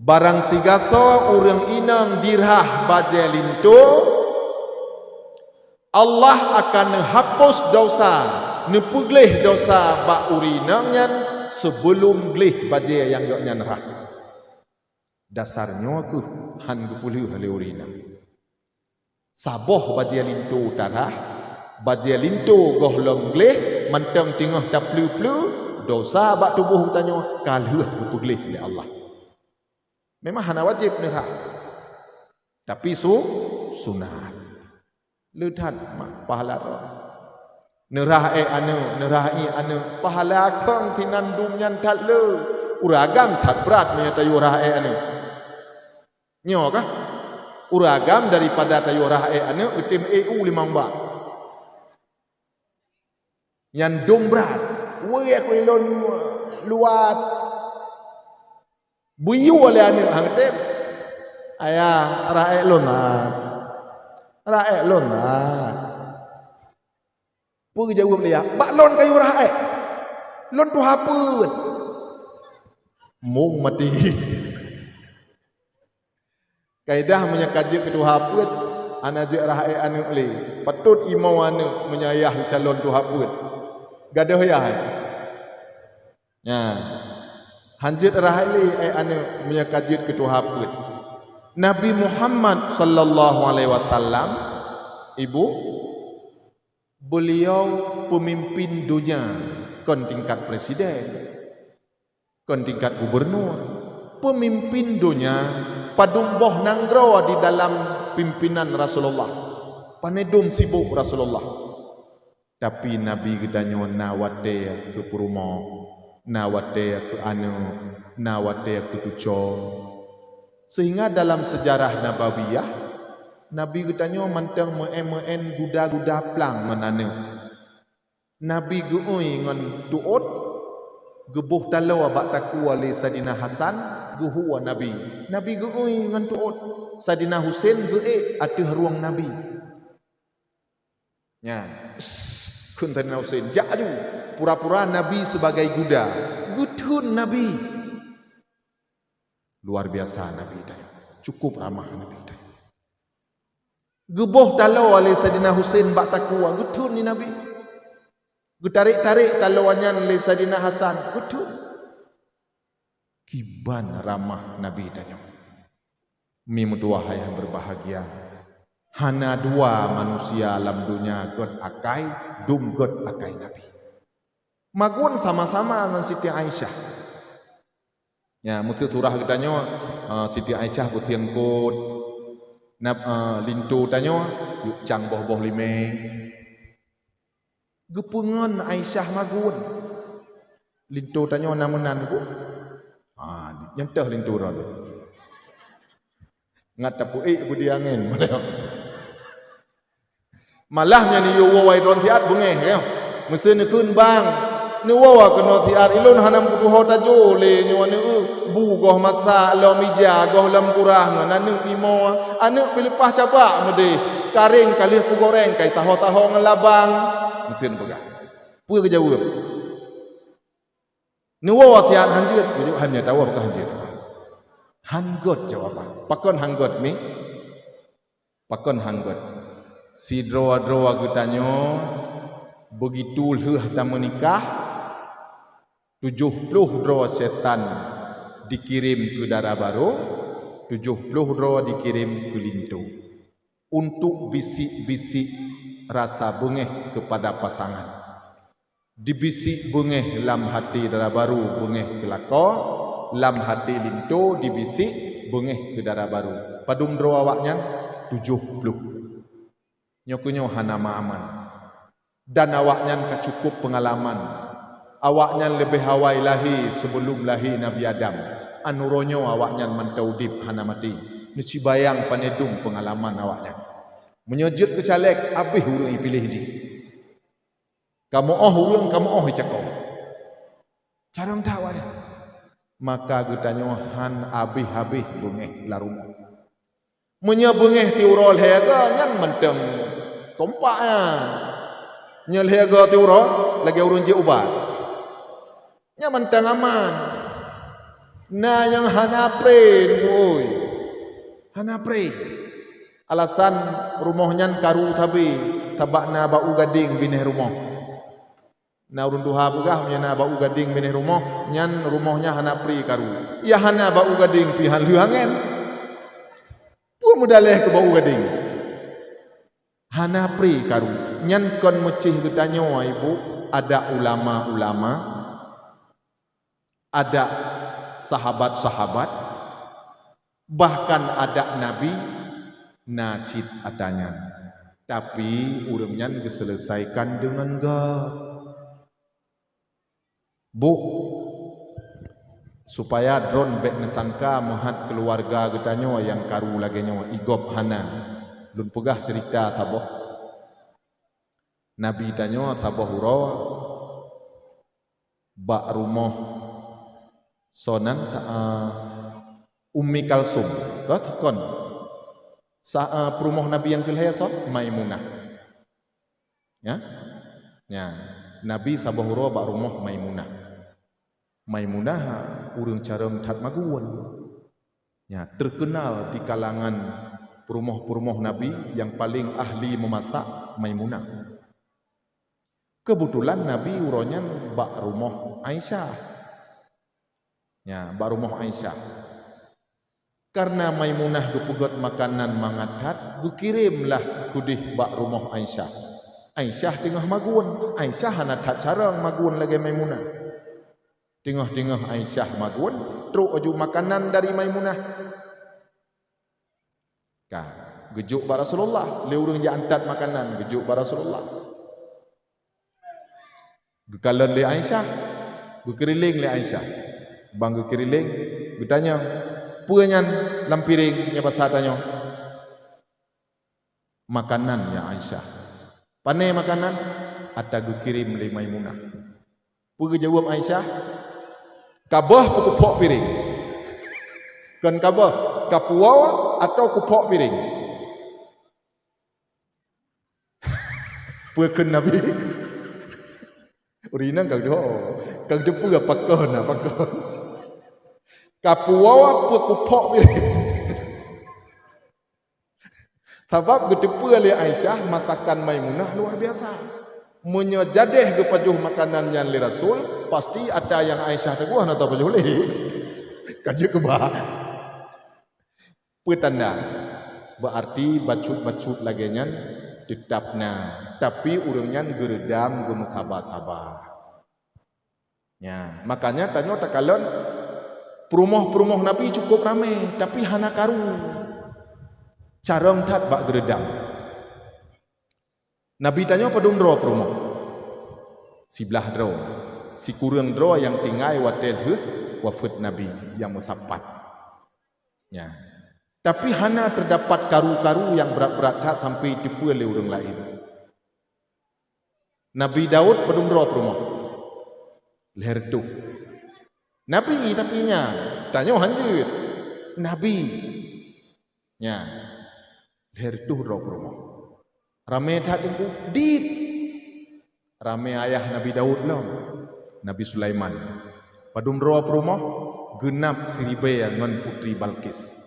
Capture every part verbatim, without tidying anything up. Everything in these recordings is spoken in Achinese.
Barang sigasoe ureuëng inong dirhah bajée linto, Allah akan neuhapus dosa, neupeugleh dosa bak ureuëng inong nyan sibeulom gleh bajée nyang gobnyan rhah. Dasar nyoe kheueh han geupeulheueh lé ureuëng inong. Saboh bajée linto tarhah, bajée linto gohlom gleh mantong teungoh tapleu-pleu, dosa bak tuboh geutanyoe ka lheueh geupeugleh lé Allah. Memang hana wajéb neurhah, tapi su sunat. Le that mak pahala droe. Neurhah ék aneuëk, neurhah ié aneuëk, pahala khong tinan dum nyan that le. Ureuëng agam that brat meunyoe tayue rhah ék aneuëk. Nyoe kah? Ureuëng agam daripada tayue rhah ék aneuëk geutem ék u limong bak. Nyan dum brat. Wéh aku ilôn luat. Buyue lé aneuëk han geutem. Ayah, rhah ék lôn that. Rhah ék lôn that. Peue geujaweueb lé yah? Bak lôn kayue rhah ék. Lôn tuha peuet. Mung maté. Kaidah meunyoe ka jeuet keu tuha peuet, hana jeuet rhah ék aneuëk lé. Patôt imoe aneuëk meunyoe ayah calon tuha peuet. Gadôh yah. Nyan. Han jeuet rhah ék lé ék aneuëk meunyoe ka jeuet keu tuha peuet. Nabi Muhammad sallallahu alaihi wasallam, ibu, beliau pemimpin donya, kon tingkat presiden, kon tingkat gubernur. Pemimpin donya, padum boh nanggroe di dalam pimpinan Rasulullah. Pane dum sibok Rasulullah. Tapi Nabi geutanyoe na watée keu peurumoh, na watée keu aneuëk, na watée keu tucoe. Sehingga dalam sejarah Nabawiyah, Nabi geutanyoe mantong meuén-meuén guda-guda plang ngon aneuëk. Nabi geu-ui ngon tuôt, geuboh taloe bak takue lé Saidina Hasan, geuhue Nabi. Nabi geu-ui ngon tuôt. Saidina Husen geuék ateueh rueng Nabi. Nyan, kheun Saidina Husen, "Jak aju." Pura-pura Nabi sebagai guda. Geutheun Nabi. Luar biasa Nabi tanyoe. Cukup ramah Nabi tanyoe. Geuboh taloe lé Saidina Husen bak takue, geutheun lé Nabi. Geutarek-tarek taloe nyan lé Saidina Hasan, geutheun. Kiban ramah Nabi tanyoe. Mi meutuwah ayah berbahagia. Hana dua manusia lam donya gét akai, dum gét akai Nabi. Magun sama-sama ngon Siti Aisyah. Ya, meuseuturah geutanyoe, eh, Siti Aisyah beutiengkot, nab, eh, linto tanyoe, yuk cang boh-boh limeng. Geupeungon Aisyah magun. Linto tanyoe na meunan ku. Ha, nyan teuh linto droe. Ngat tapeuék budi angén. Malah nyan yue woe droe siat beungéh, ya. Meuseu neukheun bang, neuwoe keunoe siat ilôn hana meutuho tajo lé nyoe neu bu goh masak lom ija goh lom kurah ngon aneuëk imoe, aneuëk pih leupah cabak meudeh, kareng ka lheueh kugoreng kai taho-taho ngon labang. Meuseu neupeugah. Peue geujaweueb? Neuwoe siat han jeuet, geujaweueb han jeuet, tawoe pakon han jeuet. Han gét jawaban. Pakon han gét mi? Pakon han gét? Sidroe-droe geutanyoe beugitu lheueh tameunikah, tujoh ploh droe setan dikirém keu dara barô, tujoh ploh droe dikirém keu linto. Untuk bisik-bisik rasa beungéh keupada pasangan. Dibisik beungéh lam haté dara barô beungéh keu lakoe, lam haté linto dibisik beungéh keu dara barô. Padum droe awaknyan? Tujoh ploh. Nyoe keuh nyoe hana meuaman. Dan awaknyan ka cukup peungalaman. Awaknyan leubeh awai lahé sibeulom lahé Nabi Adam. An uroe nyoe awaknyan mantong udeb hana maté. Neusibayang pané dum peungalaman awaknyan. Meunyoe jeuet keu caleg, abéh ureuëng ipiléh jih. Ka meuoh ureuëng, ka meuoh icakong. Carông that awaknyan. Maka geutanyoe han abéh-abéh beungéh lam rumoh. Meunyoe beungéh tiuroe lhée goe, nyan mantong kompak nyan. Nyoe lhée goe tiuroe, lagée ureuëng jieb ubat. Nyan mantong aman. Na nyang hana pré, oi. Hana pré. Alasan rumoh nyan karu sabe, sabab na bak u gadeng binéh rumoh. Na ureuëng tuha peugah, meunyoe na bak u gadeng binéh rumoh, nyan rumoh nyan hana pré karu. Ya hana bak u gadeng pih han lheueh angén. Peue meudaleh keu bak u gadeng? Hana pré karu. Nyan kon meucéh geutanyoe, Ibu, adak ulama-ulama, adak sahabat-sahabat, bahkan adak Nabi na cit ata nyan. Tapi ureuëng nyan geuseuleusaikan deungon gét. Bu, supaya droen bék neusangka meuhat keuluwarga geutanyoe nyang karu lagée nyoe, i gob hana. Lôn peugah ceurita saboh. Nabi tanyoe saboh uroe bak rumoh sonan sa-, Ummi Kalsum, toh kon. Sa-, peurumoh Nabi nyang keu lhée soe? Maimunah. Ya? Ya. Nabi saboh uroe bak rumoh Maimunah. Maimunah ureuëng carông that magun. Ya, terkenal di kalangan peurumoh-peurumoh Nabi nyang paleng ahli meumasak Maimunah. Keubeutulan Nabi uroe nyan bak rumoh Aisyah. Ya, bak rumoh Aisyah. Kareuna Maimunah geupeugét makanan mangat that, geukirém lah keudeh bak rumoh Aisyah. Aisyah teungoh magun. Aisyah hana that carông magun lagée Maimunah. Teungoh-teungoh Aisyah magun, trok laju makanan dari Maimunah. Ka, geujok bak Rasulullah, lé ureuëng jak antat makanan, geujok bak Rasulullah. Geukalon lé Aisyah, geukeuriléng lé Aisyah. Ban geukeuriléng, geutanyong, "Peue nyan lam piréng nyang basa tanyoe?" "Makanan, ya Aisyah." "Pané makanan?" "Ata geukirém lé Maimunah." Peue geujaweueb Aisyah? "Ka boh peu kuphok piréng?" Kon ka boh, ka puwoe atawa kuphok piréng? Peue kheun Nabi? Ureuëng inong ka geudoe, ka geuteupeue pakon na pakon. Ka puwoe peu kuphok piréng? Sabab geuteupeue lé Aisyah masakan Maimunah luar biasa. Meunyoe jadeh geupajoh makanan nyan lé Rasul, pasti ata nyang Aisyah teungoh na tapajoh lé. Ka jeuet keuba. Peue tanda? Beuarti bacut-bacut lagée nyan teutab na, tapi ureuëng nyan geureudam geumeusaba-saba. Ya, makanya tanyoe takalon peurumoh-peurumoh Nabi cukup ramé, tapi hana karu. Carông that bak geureudam. Nabi tanyoe padum droe peurumoh? Siblaih droe. Sikureueng droe nyang tinggai watée lheueh wafeuet Nabi nyang meusapat. Ya. Tapi hana teudapat karu-karu nyang brat-brat that sampai jiteupeue lé ureuëng laén. Nabi Daud padum droe peurumoh? Lhée reutôh. Nabi, tapi nyan, tanyoe hán jeuet. Nabi. Nyan. Lhée reutôh droe peurumoh. Ramé that teungku? Dit. Ramé ayah Nabi Daud lom, Nabi Sulaiman. Padum droe peurumoh? Geunab siribée ngon Putri Balqis.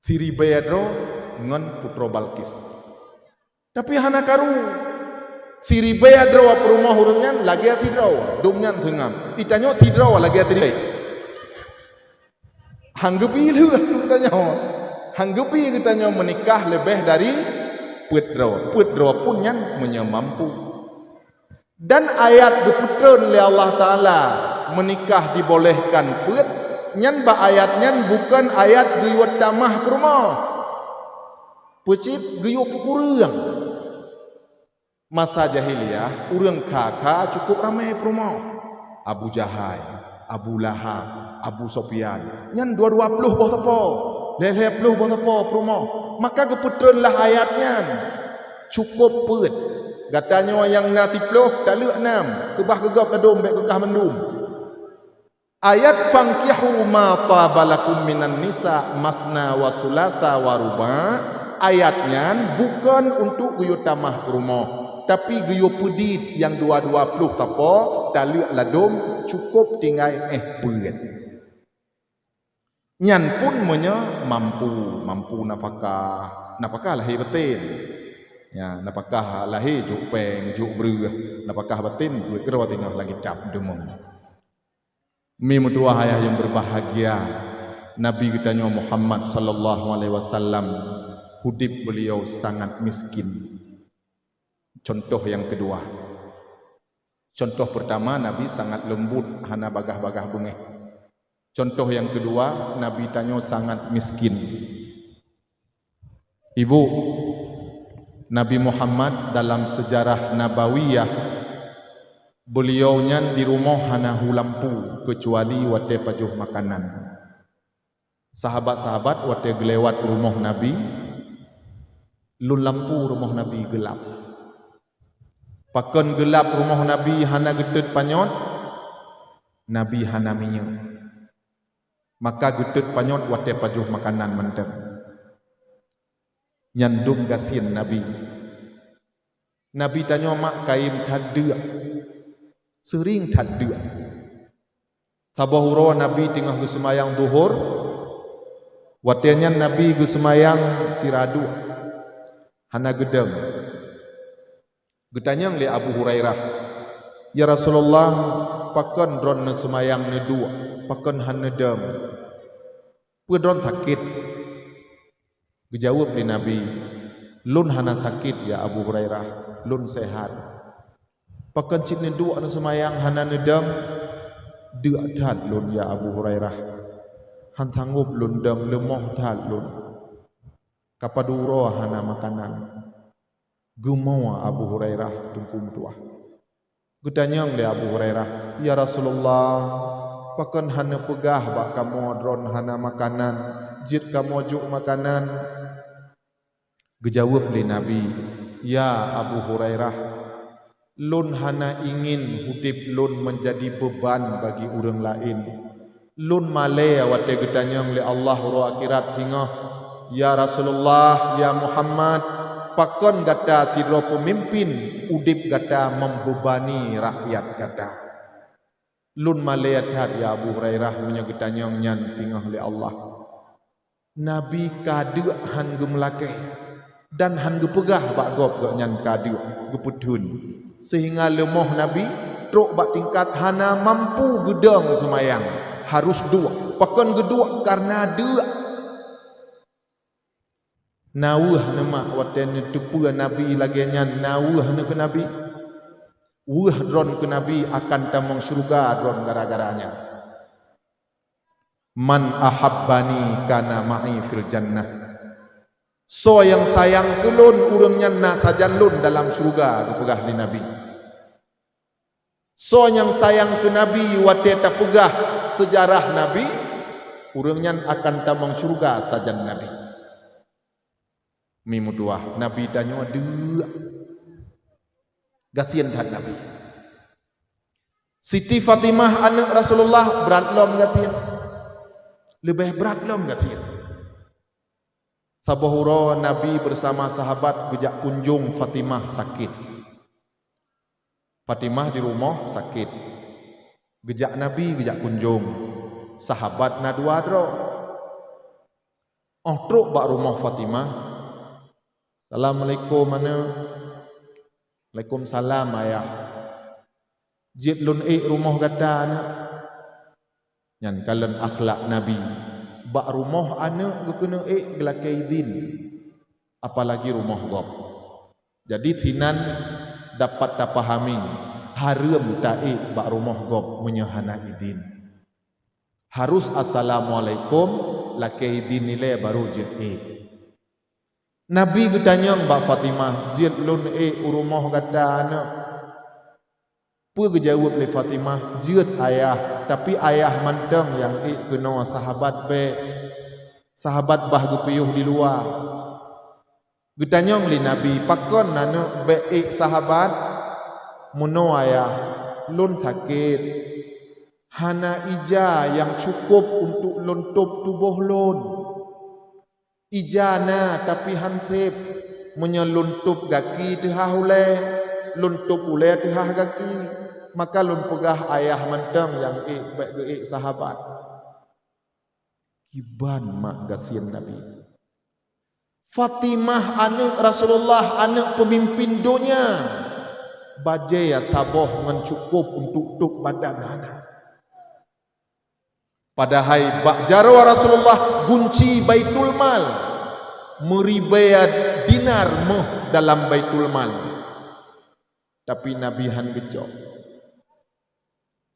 Siribée droe ngon putroe Balqis. Tapi hana karu. Siribée droe peurumoh ureuëng nyan lagée sidroe, dum nyan seungab. Itanyoe sidroe lagée siribée. Hán geubi lheueh geutanyoe. Hán geubi geutanyoe meunikah leubeh dari peuet droe. Peuet droe pun nyan meunyoe mampu. Dan ayat geupeutreun lé Allah Taala meunikah dibolehkan peuet, nyan bak ayat nyan bukon ayat geuyue tamah peurumoh. Peucit geuyue peukureueng. Masa jahiliyah, ureuëng kha-kha cukup ramé peurumoh. Abu Jahai, Abu Lahab, Abu Sufyan, nyan dua-dua ploh boh sapo, lhée-lhée ploh boh sapo peurumoh. Maka geupeutreun lah ayat nyan. Cukup peuet. Gatanyoe nyang na siploh, taleuek nam, keubah keu gob ladôm bék keu kah mandum. Ayat, "Fankihu ma taba lakum minan nisa masna wa sulasa wa ruba'," ayat nyan bukon untuk geuyue tamah peurumoh, Tapi geuyue peudiet nyang dua-dua ploh kapoe, taleuek ladôm, cukôp tinggai éh peuet. Nyan pun meunyoe mampu, mampu nafakah, nafakah lahé batén. Ya, nafakah lahé jok péng, jok breueh, nafakah batén buet keudroe teungoh lam kitab deungon. Mi meutuwah ayah nyang berbahagia, Nabi geutanyoe Muhammad sallallahu alaihi wasallam, udeb beliau sangat miskin. Contoh nyang keudua. Contoh pertama, Nabi sangat leumbot, hana bagah-bagah beungéh. Contoh nyang keudua, Nabi tanyoe sangat miskin. Ibu, Nabi Muhammad dalam sejarah Nabawiyah, beliau nyan di rumoh hana hu lampu keucuali watée pajoh makanan. Sahabat-sahabat watée geulewat rumoh Nabi, lôn lampu rumoh Nabi geulap. Pakon geulap rumoh Nabi hana geutot panyöt? Nabi hana minyeuk. Maka geutot panyöt watée pajoh makanan mantong. Nyan dum gasien Nabi. Nabi tanyoe mak kayém that deuk, seuring that deuk. Saboh uroe Nabi teungoh geuseumayang duhor, watée nyan Nabi geuseumayang sira duek, hana geudong. Geutanyong lé Abu Hurairah, "Ya Rasulullah, pakon droeneuh seumayang neuduek, pakon hana neudong? Peue droeneuh sakét?" Geujaweueb lé Nabi, "Lôn hana sakét, ya Abu Hurairah, lôn seuhat." "Pakon cit neuduek neuseumayang hana neudong?" "Deuk that lôn, ya Abu Hurairah. Han sanggob lôn dong, leumoh that lôn. Ka padub uroe hana makanan." Geumoe Abu Hurairah teungku meutuwah. Geutanyong lé Abu Hurairah, "Ya Rasulullah, pakon hana peugah bak kamoe droeneuh hana makanan, jeuet kamoe jok makanan?" Geujaweueb lé Nabi, "Ya Abu Hurairah, lôn hana ingin udeb lôn meunjadi beuban bagi ureuëng laén. Lôn malée watée geutanyong lé Allah uroe akhirat singoh, 'Ya Rasulullah, ya Muhammad, pakon gata sidroe peumimpin udeb gata membeubani rakyat gata?' Lôn malée that, ya Abu Hurairah, meunyoe geutanyong nyan singoh lé Allah." Nabi ka deuk han geumeulakée, dan han geupeugah bak gob gobnyan ka deuk, geupeutheun, seuhingga leumoh Nabi trok bak tingkat hana mampu geudong seumayang, harôh duek. Pakon geuduek? Kareuna deuk. Na weueh neuh mak watée neuteupeue Nabi lagée nyan, na weueh neuh keu Nabi. Weueh droen keu Nabi, akan tamong syeuruga droen gara-gara nyan. "Man ahabbani kana ma'i fil jannah." "Soe nyang sayang keu lôn, ureuëng nyan na sajan lôn dalam syeuruga," geupeugah lé Nabi. Soe nyang sayang keu Nabi watée tapeugah seujarah Nabi, ureuëng nyan akan tamong syeuruga sajan Nabi. Mi meutuwah, Nabi tanyoe deuk. Gasien that Nabi. Siti Fatimah aneuëk Rasulullah brat lom gasien. Leubeh brat lom gasien. Saboh uroe Nabi beusama sahabat geujak kunjong Fatimah sakét. Fatimah di rumoh sakét. Geujak Nabi geujak kunjong. Sahabat na dua droe. Óh trok bak rumoh Fatimah, "Assalamualaikum, aneuëk." "Waalaikumsalam, ayah." "Jeuet lôn ék rumoh gata, aneuëk." Nyan kalon akhlak Nabi. Bak rumoh aneuëk geukeuneuk ék geulakée idin, apalagi rumoh gob. Jadi sinan dapat tapahami, hareuem taék bak rumoh gob meunyoe hana idin. Harôh assalamualaikum, lakée idin ilée barô jeuet ék. Nabi geutanyong bak Fatimah, "Jeuet lôn ék u rumoh gata, aneuëk?" Peue geujaweueb lé Fatimah, "Jeuet, ayah, tapi ayah mantong nyang ék keunoe, sahabat bék. Sahabat bah geupiôh di luwa." Geutanyong lé Nabi, "Pakon aneuëk bék ék sahabat?" "Meunoe, ayah, lôn sakét. Hana ija nyang cukôp untuk lôn tôb tuboh lôn. Ija na, tapi han sép. Meunyoe lôn tôb gaki teuhah ulée, lôn tôb ulée teuhah gaki, maka lôn peugah ayah mantong nyang ék bék geuék sahabat. Kiban mak gasien Nabi. Fatimah aneuëk Rasulullah, aneuëk peumimpin donya, bajée saboh ngon cukôp untuk tôb badan hana. Padahai bak jaroe Rasulullah gunci Baitul Mal, meuribée dinar méuh dalam Baitul Mal. Tapi Nabi han geucok.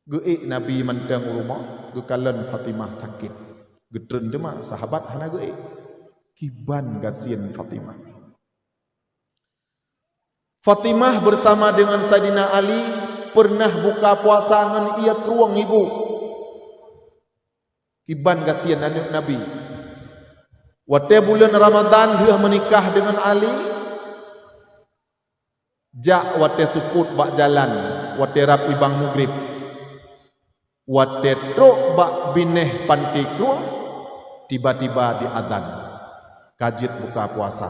Geuék Nabi mantong u rumoh, geukalon Fatimah sakét. Geutreun teuma sahabat hana geuék. Kiban gasien Fatimah. Fatimah bersama dengan Saidina Ali pernah buka puasa ngon ié krueng ibu. Kiban gasien aneuëk Nabi. Watée buleuen Ramadhan lheueh meunikah deungon Ali, jak watée seupôt bak jalan, watée rab ibang mugrib. Watée trok bak binéh panti krueng, tiba-tiba diazan. Ka jeuet buka puasa.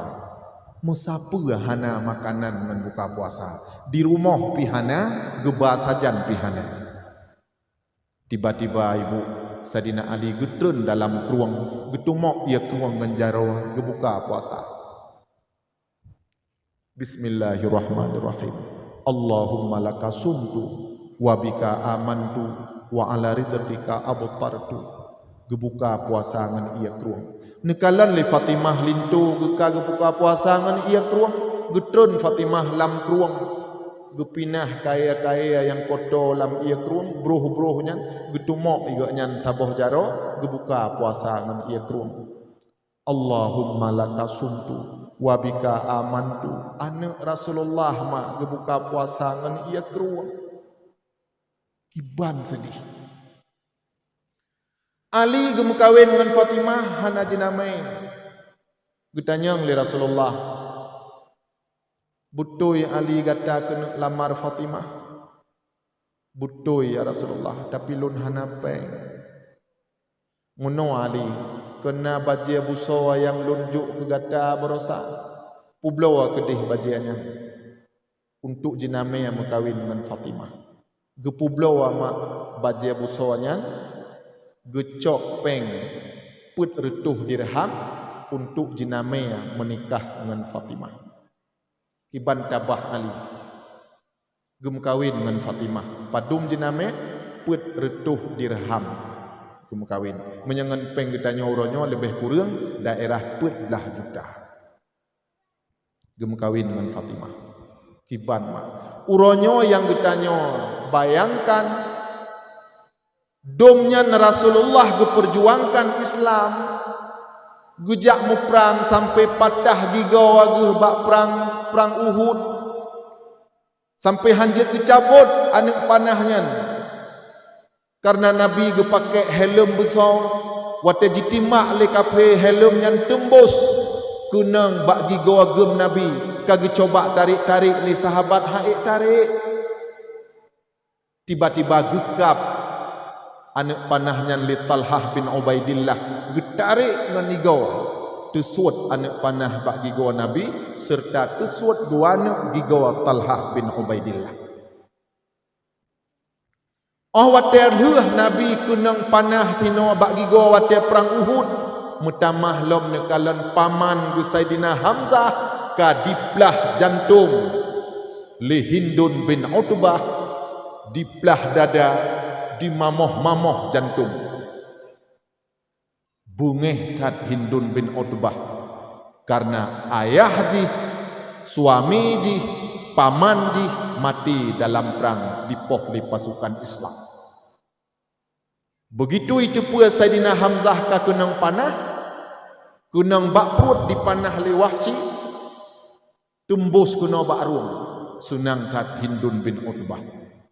Meusapeue hana makanan ngon buka puasa. Di rumoh pih hana, geuba sajan pih hana. Tiba-tiba ibu Saidina Ali geutreun dalam krueng, geutumok ié krueng ngon jaroe, geubuka puasa. Bismillahirrahmanirrahim. Allahumma laka sumtu wa bika amantu wa ala rizqika aftartu. Geubuka puasa ngon ié krueng. Neukalon lé Fatimah linto geuka geubuka puasa ngon ié krueng. Geutreun Fatimah lam krueng. Geupinah kayée-kayée nyang koto lam ié krueng, broh-broh nyan geutumok ié gobnyan saboh jaroe, geubuka puasa ngon ié krueng. Allahumma laka sumtu wa bika amantu. Aneuëk Rasulullah mak geubuka puasa ngon ié krueng. Kiban seudeh. Ali geumeukawen ngon Fatimah hana jinamé. Geutanyong lé Rasulullah, "Beutôi Ali gata keuneuk lamar Fatimah?" "Beutôi, ya Rasulullah, tapi lôn hana péng." "Meunoe Ali, keu na bajée busoe nyang lôn jok keu gata baroesa, peubloe keudeh bajée nyan untuk jinamé meukawen ngon Fatimah." Geupeubloe mak bajée busoe nyan, geucok péng peuet reutôh dirham untuk jinamé meunikah ngon Fatimah. Kiban tabah Ali. Geumeukawen ngon Fatimah. Padum jinamé? Peuet reutôh dirham. Geumeukawen. Meunyoe ngon péng geutanyoe uroe nyoe leubeh kureueng daerah peuet blaih juta. Geumeukawen ngon Fatimah. Kiban mak. Uroe nyoe nyang geutanyoe bayangkan, dum nyan Rasulullah geupeurjuangkan Islam, geujak muprang sampoe patah gigoe geuh bak prang, prang Uhud, sampoe hanjeuet geucabot aneuëk panah nyan. Kareuna Nabi geupakée helom beusoe, watée jitimbak lé kaphé helom nyan teumbos keunong bak gigoe geum Nabi, ka geucoba tarek-tarek lé sahabat han ék tarek. Tiba-tiba geukab aneuëk panah nyan lé Talhah bin Ubaidillah, geutarek ngon igoe, teusuet aneuëk panah bak gigoe Nabi, seureuta teusuet dua aneuëk gigoe Talhah bin Ubaidillah. Óh watée lheueh Nabi keunong panah sinoe bak gigoe watée prang Uhud, meutamah lom neukalon paman geuh Saidina Hamzah ka diplah jantong lé Hindun bin Utbah, diplah dada, dimamoh-mamoh jantong. Beungéh that Hindun bin Utbah, kareuna ayah jih, suami jih, paman jih maté dalam prang dipoh lé pasukan Islam. Begitu iteupeue Saidina Hamzah ka keunong panah, keunong bak pruet dipanah lé Wahsyi, teumbos keunoe bak rueng, seunang that Hindun bin Utbah.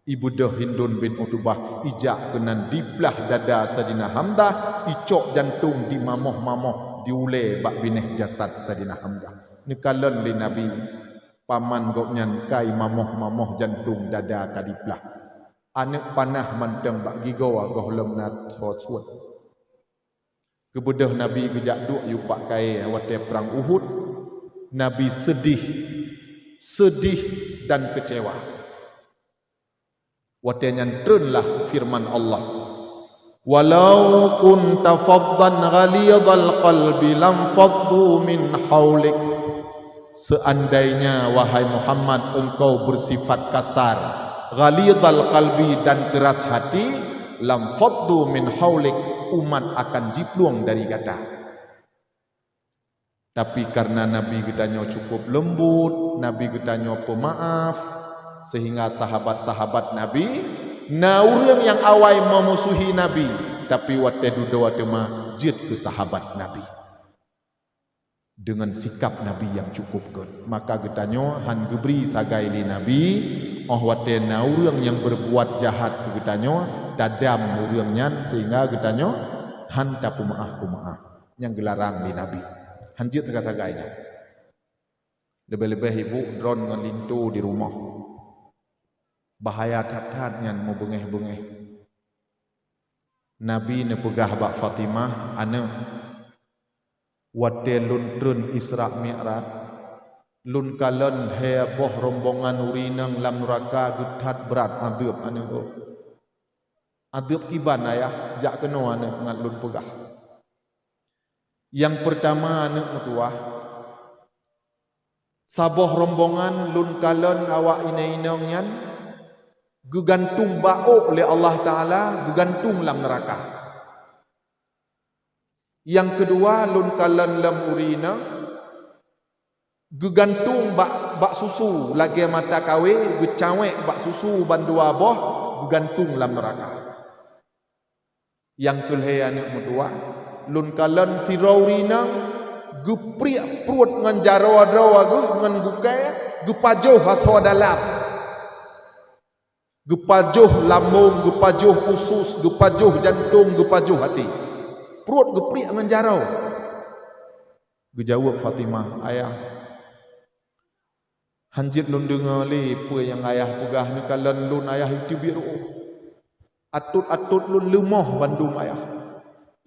Ibeudôh Hindun bin Utbah, ijak keunan diplah dada Saidina Hamzah, icok jantong dimamoh-mamoh, diulée bak binéh jasad Saidina Hamzah. Neukalon lé Nabi, paman gobnyan ka imamoh-mamoh jantong dada ka diplah. Aneuëk panah mantong bak gigoe gohlom na soe suet. Geubeudôh Nabi geujak duek yue bak kayée watée prang Uhud. Nabi seudeh sedih dan kecewa. Watée nyan treunlah firman Allah, "Walau kunta faddan ghalizal qalbi lam faddu min haulik." Seandainya, wahai Muhammad, engkau bersifat kasar, ghalizal qalbi, dan keras hati, lam faddu min haulik, umat akan jiplueng dari gata. Tapi karena Nabi geutanyoe cukup leumbot, Nabi geutanyoe peumaaf, sehingga sahabat-sahabat Nabi, na ureuëng nyang awai meumusuhi Nabi, tapi watée dudoe teuma jeuet keu sahabat Nabi. Deungon sikap Nabi nyang cukup gét, maka geutanyoe hán geubri sagai lé Nabi. Óh watée na ureuëng nyang beureubuat jahat keu geutanyoe, tadam ureuëng nyan sehingga geutanyoe hán tapeumaáh-peumaáh. Nyang geularang lé Nabi. Hán jeuet sagai-sagai nyan. Leubeh-leubeh ibu droen ngon linto di rumoh. Bahaya that-that nyan meubeungéh-beungéh. Nabi neupeugah bak Fatimah, "Aneuëk, watée lôn treun Isra Mi'raj, lôn kalon lhée boh rombongan ureuëng inong lam nuraka geuthat brat azeub, aneuëk. Azeub kiban, ayah, jak keunoe, aneuëk, ngat lôn peugah. Nyang peurtama, aneuëk meutuwah, saboh rombongan lôn kalon awak inong-inong nyan geugantung bak ôk lé Allah Taala, geugantung lam neuraka. Nyang keudua, lôn kalon lom ureuëng inong geugantung bak, bak susu lagée mata kawé, geucawék bak susu bandua boh, geugantung lam neuraka. Nyang keulhée, aneuëk meutuwah, lôn kalon sidroe ureuëng inong geupriek pruet ngon jaroe droe geuh ngon gukée, geupajoh asoe dalam. Geupajoh lambông, geupajoh usus, geupajoh jantông, geupajoh até. Pruet geupriek ngon jaroe. Geujaweueb Fatimah, "Ayah, hán jeuet lôn deungoe lé peue nyang ayah peugah, neukalon lôn ayah teubiet reuôh. Atot-atot lôn leumoh bandum ayah.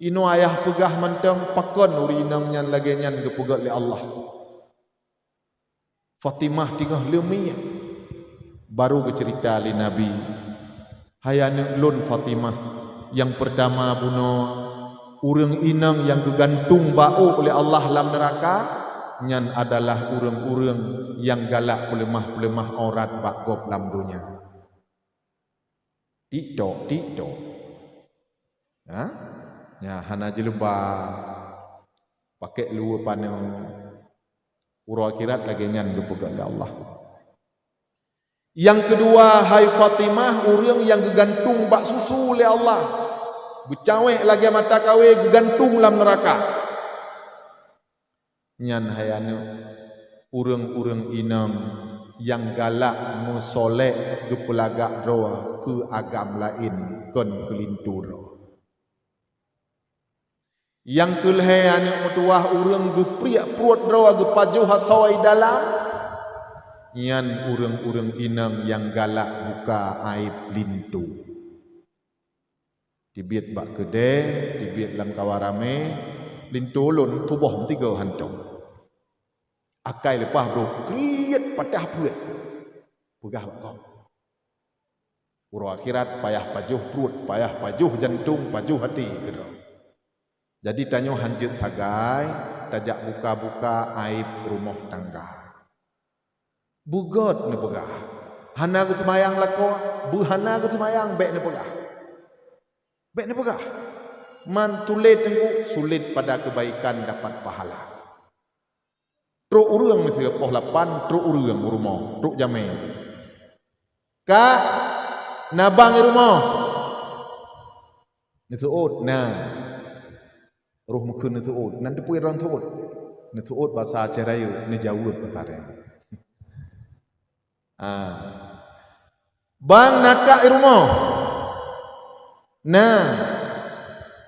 Inoe ayah peugah mantong, pakon ureuëng inong nyan lagée nyan geupeugét lé Allah." Fatimah teungoh leumiek, barô geuceurita lé Nabi, "Hai aneuëk lôn Fatimah, nyang peurtama bunoe, ureuëng inong nyang geugantung bak ôk lé Allah lam neuraka, nyan adalah ureuëng-ureuëng nyang galak peuleumah-peuleumah aurat bak gob lam donya." TikTok, TikTok. Ha? Nya hana jilbab, pakai luwa paneue. Uroe akhirat lagée nyan geupeugah lé Allah. Nyang keudua, hai Fatimah, ureuëng nyang geugantung bak susu lé Allah, geucawék lagée mata kawé, geugantung lam neuraka. Nyan hai aneuëk, ureuëng-ureuëng inong nyang galak meusolek geupeulagak droe keu agam laén kon keu linto droe. Nyang keulhée aneuëk meutuwah, ureuëng geupriek pruet droe geupajoh asoe dalam, nyan ureuëng-ureuëng inong nyang galak buka aéb linto. Tibiet bak keudée, tibiet lam kawan ramé, linto lôn tuboh meusigoe hántom. Akai leupah brôh, kriet patah peuet. Peugah bak gob, "Uroe akhirat payah pajoh pruet, payah pajoh jantông, pajoh até keudroe." Jadi tanyoe hán jeuet sagai tajak buka-buka aéb rumoh tangga. Beugét neupeugah, hana geuseumayang lakoe, beuhana geuseumayang bék neupeugah. Bék neupeugah. Man tuléh teungku, sulit pada kebaikan dapat pahala. Trok ureuëng miseue poh lapan, trok ureuëng u rumoh, trok jamé. "Kak, na bang i rumoh?" Neuseuôt, "Na." Roh meukheun neuseuôt, nan teupeue droe neuseuôt. Neuseuôt basa Aceh Rayeuk, neujaweueb basa Aceh. Ah. "Bang, na kak i rumoh?" "Na,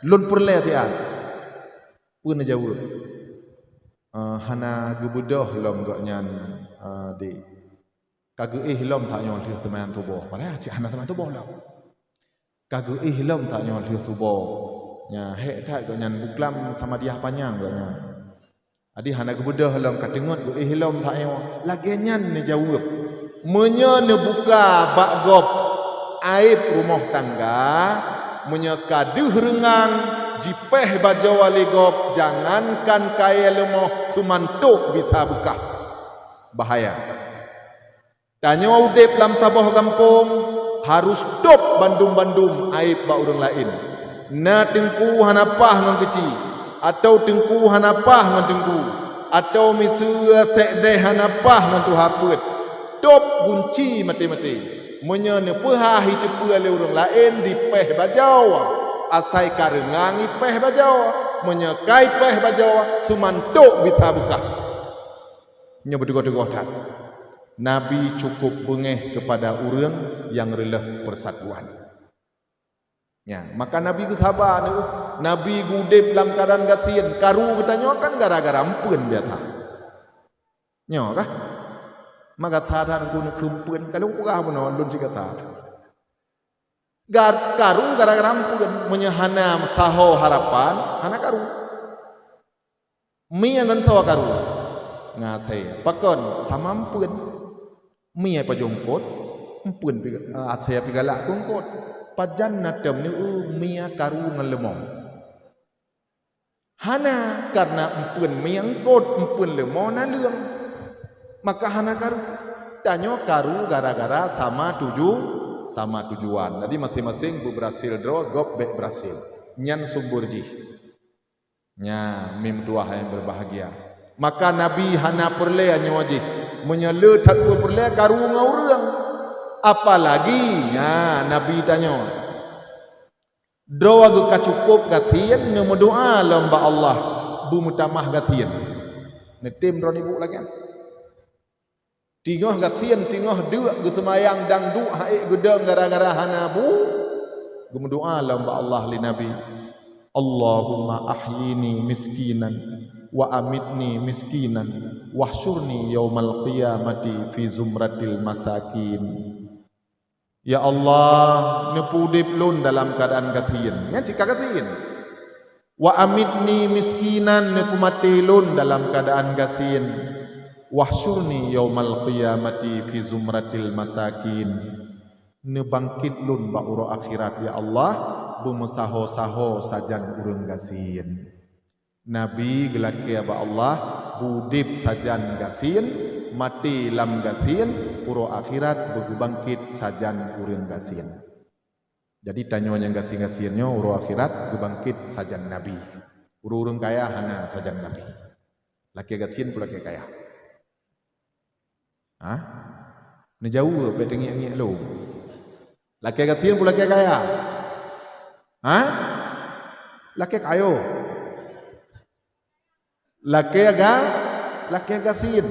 lôn peureulée siat." Peue neujaweueb? "Eh, hana geubeudôh lom gobnyan, eh, Dek. Ka geuéh lom tanyoe lheueh seumayang suboh." Padahai cit hana seumayang suboh lom. "Ka geuéh lom tanyoe lheueh suboh." Nya, hék that gobnyan, buklam samadiyah panyang gobnyan. Jadi hana geubeudôh lom, ka teungeut geuéh lom saát nyoe. Lagée nyan neujaweueb. Meunyoe neubuka bak gob aéb rumoh tangga, meunyoe ka deuh reungang jipéh bajoe lé gob, jangankan kayée leumoh, seumantok bisa beukah. Bahaya. Tanyoe udeb lam saboh gampông, harôh tôb bandum-bandum aéb bak ureuëng laén. Na teungku hana paih ngon keuci, atawa teungku hana paih ngon teungku, atawa miseue sekdeh hana paih ngon tuha peuet. Tôb gunci maté-maté. Meunyoe neupeuhah jiteupeue lé ureuëng laén dipéh bajoe, asai ka reungang jipéh bajoe. Meunyoe ka jipéh bajoe, seumantok bisa beukah. Nyoe beuteugoh-teugoh that. Nabi cukup beungéh keupada ureuëng nyang reuloh peusatuan. Ya, maka Nabi geusaba, Nabi geudeb lam keuadaan gasien. Karu geutanyoe kan gara-gara eumpeuen biasa. Nyoe kah? Maka that-that keu eumpeuen, ka lôn peugah bunoe lôn cit gata. Gar-, karu gara-gara eumpeuen, meunyoe hana saho harapan, hana karu. Mie ngon soe karu? Ngon asèe. Pakon? Sama eumpeuen. Mie pajoh eungkôt, eumpeuen pi, asèe pi galak keu eungkôt. Pajan na tom neueu mie karu ngon leumô? Hana, kareuna eumpeuen mie eungkôt, eumpeuen leumô na leueng. Maka hana karu. Tanyoe karu gara-gara sama tuju-, sama tujuan. Jadi maséng-maséng beubeurhasil droe, gob bèk beurhasil. Nyan sumber jih. Nyan, meutuah nyang berbahagia. Maka Nabi hana peureulèe nyoe jih. Meunyoe le that peue peureulèe karu ngon ureueng. Apalagi, nyan, Nabi tanyoe. Droe geuh ka cukôp gasien, neumeudoa lom bak Allah, beumeutamah gasien. Neutem droeneuh ibu lagèe nyan. Teungoh gasien, teungoh deuk geuseumayang dang duek hai geudong gara-gara hana bu, geumeudoa lom bak Allah lé Nabi, "Allahumma ahyini miskinan, wa amitni miskinan, wahsyurni yaumal qiyamati fi zumratil masakin." Ya Allah, neupeuudép lôn dalam keuadaan gasien. Nyan cit ka gasien. Wa amitni miskinan, neupeumaté lôn dalam keuadaan gasien. Wahsyurni yaumal qiyamati fi zumratil masakin. Neubangkét lôn bak uroe akhirat, ya Allah, beumeusaho-saho sajan ureueng gasien. Nabi geulakèe bak Allah, udép sajan gasien, maté lam gasien, uroe akhirat beugeubangkét sajan ureueng gasien. Jadi tanyoe nyang gasien-gasien nyoe uroe akhirat geubangkét sajan Nabi. Ureueng-ureueng kaya hana sajan Nabi. Lakèe gasien peue lakèe kaya. Hah? Neujaweueb, bèk teungiek-ngiek lom. Lakèe gasien peue lakèe kaya? Hah? Lakèe kayo. Lakèe ga-, lakèe gasien.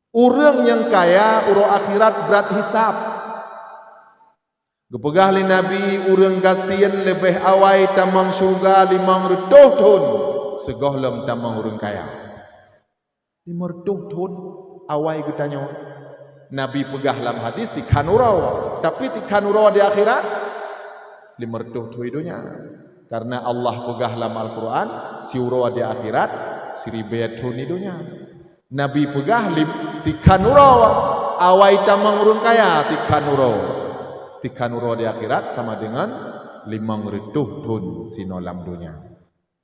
Ureueng nyang kaya uroe akhirat brat hisab. Geupeugah lé Nabi, ureueng gasien leubeh awai tamong syeuruga limong reutôh thon sigohlom tamong ureueng kaya. Limong reutôh thon awai geutanyoe. Nabi peugah lam hadis tikhan uroe, tapi tikhan uroe di akhirat limong reutôh thon di donya. Kareuna Allah peugah lam Al-Quran, siuroe di akhirat siribèe thon di donya. Nabi peugah lim-, sikhan uroe, awai tamong ureueng kaya tikhan uroe. Tikhan uroe di akhirat sama deungon limong reutôh thon sinoe lam donya.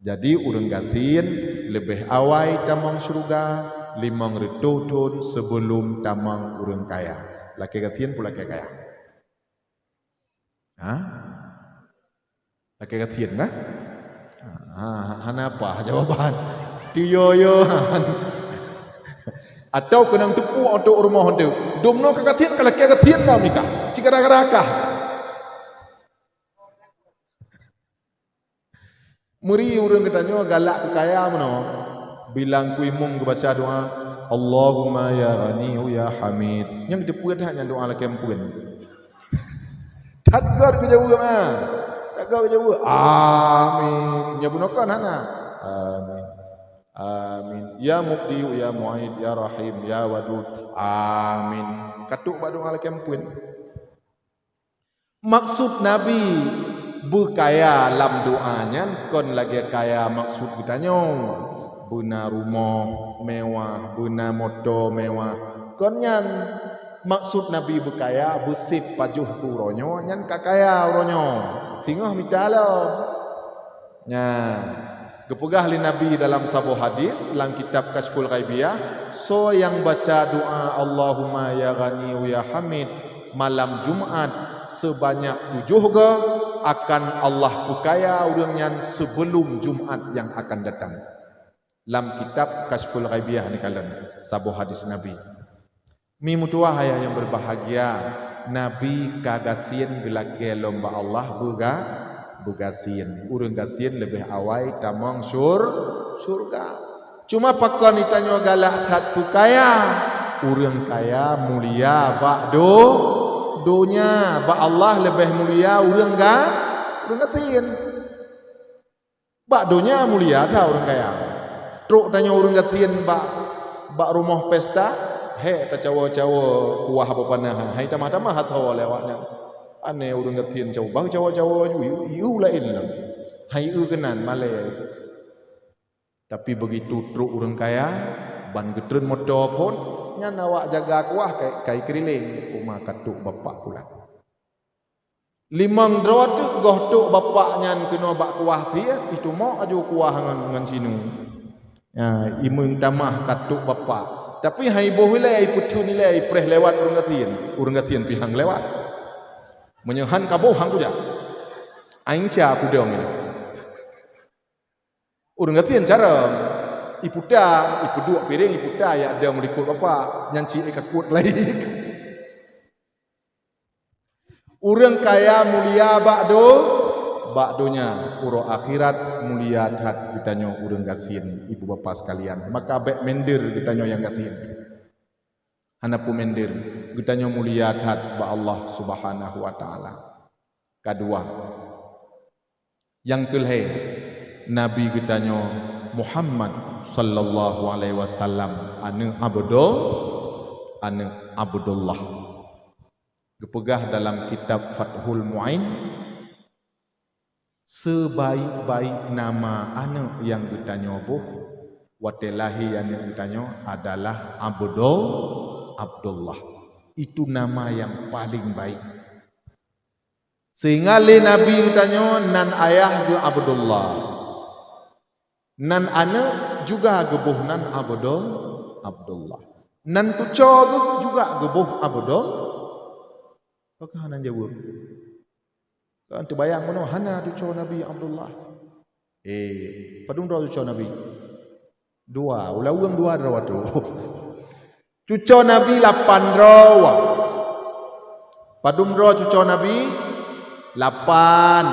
Jadi ureueng gasien leubeh awai tamong syeuruga limong reutôh thon seubeulom tamong ureueng kaya. Lakèe gasien peue lakèe kaya? Hah? Lakèe gasien kah? Ha, hana paih jawaban. Teuyo-yo. Atawa keunong teupok ateueh rumoh teuh. Dumnoe ka gasien, ka lakèe gasien lom nikah. Cit gara-gara kah. Meuri ureueng geutanyoe galak keu kaya meunoe. Bilang kuimong geubaca doa, "Allahumma ya Ghaniyu ya Hamid." Nyang teupeu that nyan doa lakèe eumpeuen. That göt geujaweueb, ah. That göt geujaweueb. Amin. Nyan bunoe kon hana. Amin. Amin. Ya Mubdi'u ya Mu'id ya Rahim ya Wadud. Amin. Ka trôk bak doa lakèe eumpeuen. Maksud Nabi, Beukaya lam doa nyan kon lagée kaya maksud geutanyoe, beuna rumoh mewah, beuna moto mewah. Kon nyan maksud Nabi beukaya, beusép pajoh keu uroe nyoe, nyan ka kaya uroe nyoe. Singoh mita lom. Nyan, geupeugah lé Nabi dalam saboh hadis lam kitab Kasyful Ghaibiyah, soe nyang baca doa Allahumma ya Ghaniyu ya Hamid malam Jumat seubanyak tujoh goe, akan Allah peukaya ureuëng nyan seubeulom Jumat nyang akan datang. Lam kitab Kasyful Ghaibiyah neukalon saboh hadis Nabi. Mi meutuwah ayah nyang beubahgia, Nabi ka gasien geulakée lom bak Allah beuga-, beugasien. Ureuëng gasien leubeh awai tamong syur-, syurga. Cuma pakon geutanyoe galak that peukaya? Ureuëng kaya mulia bak do-, donya, bak Allah leubeh mulia ureuëng ga-, ureuëng gasien. Bak donya mulia that ureuëng kaya. Trok tanyoe ureuëng gasien bak, bak rumoh pesta, hék tacawoe-cawoe kuah bak panah, hai tamah-tamah athoe lé awaknyan. Aneh ureuëng gasien cawoe, bah cawoe-cawoe ju, ieu, ieu laén lom. Hai ieu keunan malée. Tapi begitu trok ureuëng kaya, ban geutreun moto phon, nyan awak jaga kuah kai, kai keurileng, uma ka trok bapak pulang. Limong droe teuk goh trok bapak nyan keunoe bak kuah sie, itumok aju kuah ngon, ngon sinu. Ya, imeung tamah ka trok bapak. Tapi hai boh ilée, ipeutheun ilée, ipreh lewat ureuëng gasien. Ureuëng gasien pih han lewat. Meunyoe han kaboh han kujak. Aing cia peudong ilée. Ureuëng gasien carông. Iputa, ipeuduek piréng, iputa, ya dong likot bapak. Nyan cit ka kuet lagi. Ureuëng kaya mulia bak do-, bak donya, uroe akhirat mulia that geutanyoe ureuëng gasien, ibu bapak sekalian. Maka bék minder geutanyoe nyang gasien. Hana peue minder, geutanyoe mulia that bak Allah Subhanahu wa Taala. Kadua, nyang keulhée, Nabi geutanyoe Muhammad sallallahu alaihi wasallam, aneuëk Abdul-, aneuëk Abdullah. Geupeugah dalam kitab Fathul Mu'in, seubaék-baék nama aneuëk nyang geutanyoe boh watée lahé aneuëk geutanyoe adalah Abdul-, Abdullah. Itu nama nyang paleng baék. Sehingga lé Nabi geutanyoe nan ayah geuh Abdullah. Nan aneuëk juga geuboh nan Abdul-, Abdullah. Nan tucoe geuh juga geuboh Abdul-, pakon hana jaweueb? Kan teubayang bunoe hana tucoe Nabi Abdullah. Eh, padum droe cucoe Nabi? Dua, ulaweueng dua droe tu. Cucoe Nabi lapan droe. Padum droe cucoe Nabi? Lapan.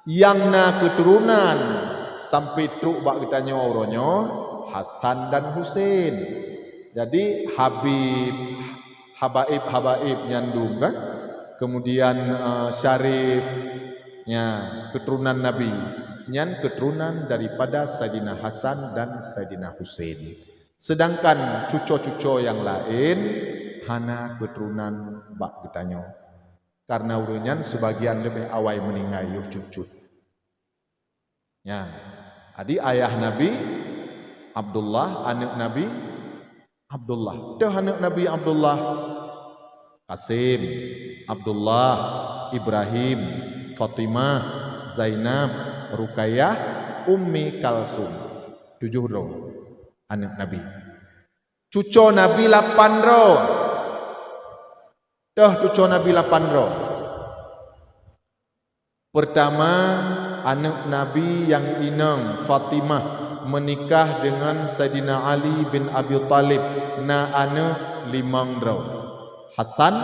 Nyang na keuturonan sampai trok bak geutanyoe uroe nyoe, Hasan dan Husein. Jadi Habib, habaib-habaib nyan dum kan? Kemudian, eh, Syarif, ya, keuturonan Nabi. Nyan keuturonan daripada Saidina Hasan dan Saidina Husein. Sedangkan cucoe-cucoe nyang laén hana keuturonan bak geutanyoe. Karena ureuëng nyan seubagian leubeh awai meuninggai yoh cut-cut. Ya. Jadi ayah Nabi Abdullah, aneuëk Nabi Abdullah. Toh aneuëk Nabi Abdullah? Qasim, Abdullah, Ibrahim, Fatimah, Zainab, Ruqayyah, Ummi Kalsum. Tujoh droe aneuëk Nabi. Cucoe Nabi lapan droe. Toh cucoe Nabi lapan droe. Peurtama, aneuëk Nabi nyang inong Fatimah meunikah deungon Saidina Ali bin Abi Thalib, na aneuëk limong droe, Hasan,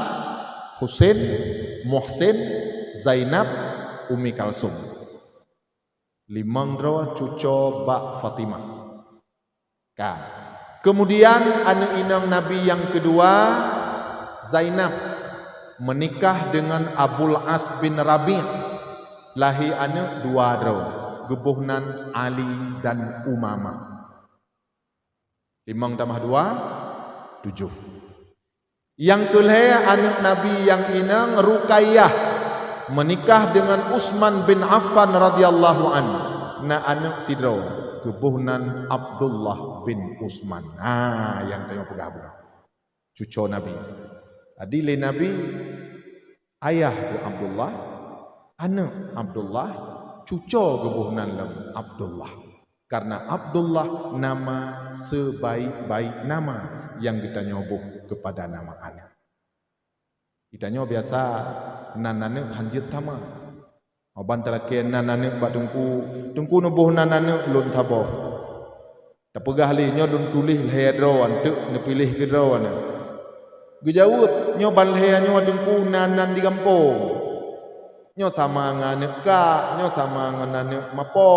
Husein, Muhsin, Zainab, Ummi Kalsum. Limong droe cucoe bak Fatimah. Ka. Keumudian aneuëk inong Nabi nyang keudua, Zainab, meunikah deungon Abul As bin Rabi', lahé aneuëk dua droe, geuboh nan Ali dan Umamah. Limong tamah dua, tujoh. Nyang keulhée aneuëk Nabi nyang inong Ruqayyah, Meunikah deungon Utsman bin Affan radhiyallahu anhu, na aneuk sidroe, geuboh nan Abdullah bin Utsman. Ha, nyang tanyoe peugah bunoe. Cuco Nabi. Jadi lé Nabi, ayah geuh Abdullah, aneuk Abdullah, cuco geuboh nan lom Abdullah. Karena Abdullah nama sebaik-baik nama nyang geutanyoe boh keupada nama aneuk. Geutanyoe biasa nan aneuk hanjeuet tama. Ban talakée nan aneuk bak teungku, "Teungku neuboh nan aneuk lôn saboh." Tapeugah lé, "Nyoe lôn tuléh lhée droe, eunteuk neupiléh keudroe aneuk." Geujaweueb, "Nyoe ban lhée nyoe teungku nan-nan di gampông. Nyoe sama ngon aneuk kak, nyoe sama ngon aneuk mapo."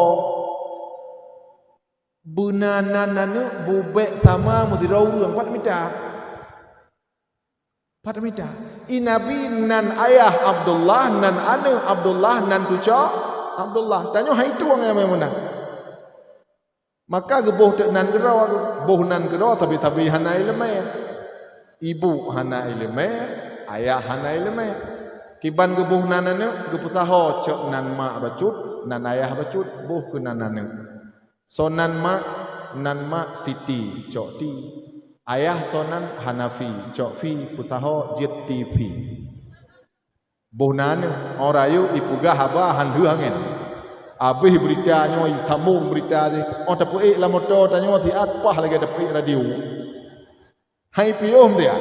Beuna nan aneuk bubek sama meusidroe ureuëng, pat mita. Pat mita. I Nabi nan ayah Abdullah, nan aneuk Abdullah, nan cuco Abdullah. Tanyoe hai tueng ya Maimunah. Maka geuboh teuk nan keudroe, boh nan keudroe, tapi-tapi hana iéleumé. Ibu hana iéleumé, ayah hana iéleumé. Kiban geuboh nan aneuk, geupeusaho cok nan mak bacut, nan ayah bacut, boh keu nan aneuk. Soe nan mak, nan mak Siti, cok Ti. Ayah soe nan Hanafi, cok Fi, peusaho jeuet T V. Boh nan, óh rayeuk ipeugah haba han lheueh angén. Abéh beurita nyoe, itamong beurita jih. Óh tapeuék lam moto tanyoe siat pah lagée tapeuék radio. Hai piôh meusiat.